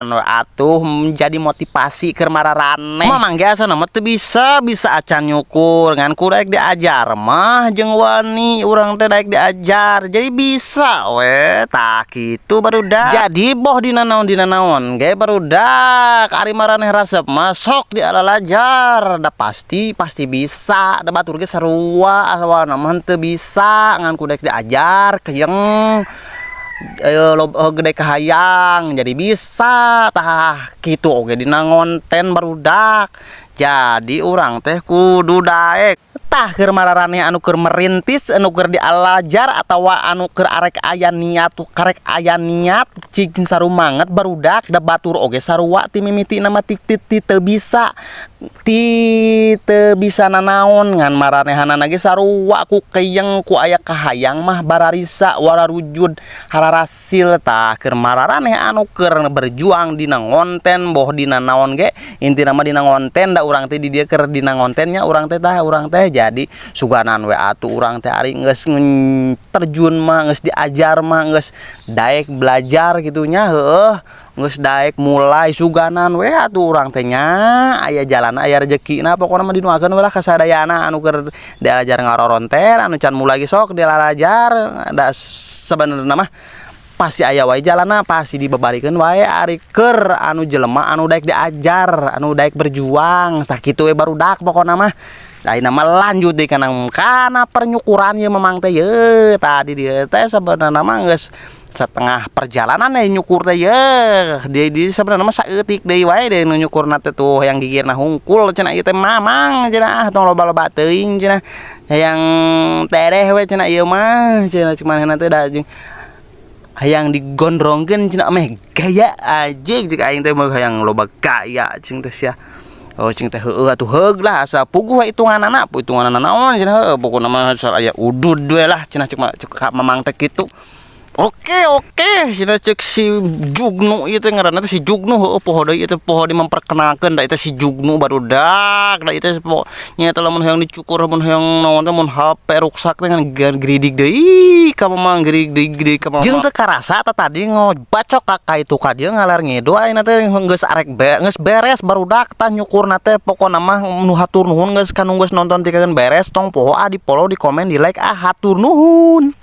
Atuh menjadi motivasi keur mararaneh. Mamang ge asana mah teu bisa bisa acan nyukur, ngan ku daek diajar mah jeung wani urang teh, daek diajar jadi bisa we. Tah, kitu, barudak. Jadi boh dina naon, dina naon ge, barudak, ari maraneh resep mah sok dialalajar, da pasti pasti bisa. Da batur ge sarua, asalna mah teu bisa, ngan ku daek diajar keyeng gede kahayang jadi bisa. Tah, kitu oge dina ngonten, barudak. Jadi urang teh kudu daek. Tah, keur mararaneh anu keur merintis, anu keur dialajar, atawa anu keur arek aya niat, karek aya niat, cing sarumanget, barudak. Da batur oge sarua, ti mimitina mah ti ti teu bisa, ti teu bisa nanaon, ngan maranehanana ge sarua, ku keyeng, ku aya kahayang mah bararisa wararujud hararasil. Tah, keur mararaneh anu keur berjuang dina ngonten, boh dina naon ge, intina mah dina ngonten, da urang teh di dieu keur dina ngontennya urang teh. Tah, urang teh jadi suganan we atuh urang teh ari geus terjun mah, geus diajar mah, geus daek belajar kitu nya, heueuh, geus daek mulai, suganan we atuh urang teh nya aya jalan, aya rejekina. Pokona mah didoakeun we lah kasadayana anu keur diajar ngaroronten, anu can mulai ge sok dialajar. Da sabenerna mah pasti aya wae jalanna, pasti dibabarikeun wae ari keur anu jelema anu daek diajar, anu daek berjuang. Sakitu we, barudak, pokona mah. Ayeuna mah lanjut deui kana pernyukuran ieu Mamang teh. Ye, tadi dieu teh sabenerna mah geus setengah perjalanan ya nyukur teh ye. Di sebenarnya mah saeutik deui wae deui nu nyukurna teh. Tuh, yang gigirna hungkul cenah ieu teh, Mamang cenah. Ah, tong loba-loba teuing cenah, hayang tereh we cenah ieu mah cenah. Cek manehna teh da jeung hayang digondrongkeun cenah, meh gaya anjing. Cek aing teh mah hayang loba gaya cing teh sia. Oh, cing teh, heueuh atuh, heug lah, asa puguh we hitunganana. Hitunganana naon cenah? Heueuh, pokona mah aya udud we lah cenah. Cek cek Mamang teh kitu. Oke, cenah cek si Jugnu ieu teh, ngaranna teh si Jugnu. Heueuh, poho deui ieu teh, poho di memperkenalkeun da ieu teh si Jugnu, barudak. Da ieu teh nya eta lamun hayang dicukur, lamun hayang naon teh, mun HP ruksak teh ngan geridig deui ka Mamang, geridig deui deui ka Mamang. Jeung teu karasa teh tadi ngobacok ka itu ka dieu ngalar ngidul, ayeuna teh geus arek geus beres, barudak. Tah, nyukurna teh pokona mah nu hatur nuhun geus kanu geus nonton tikeun beres. Tong poho ah di follow, di komen, di like ah. Hatur nuhun.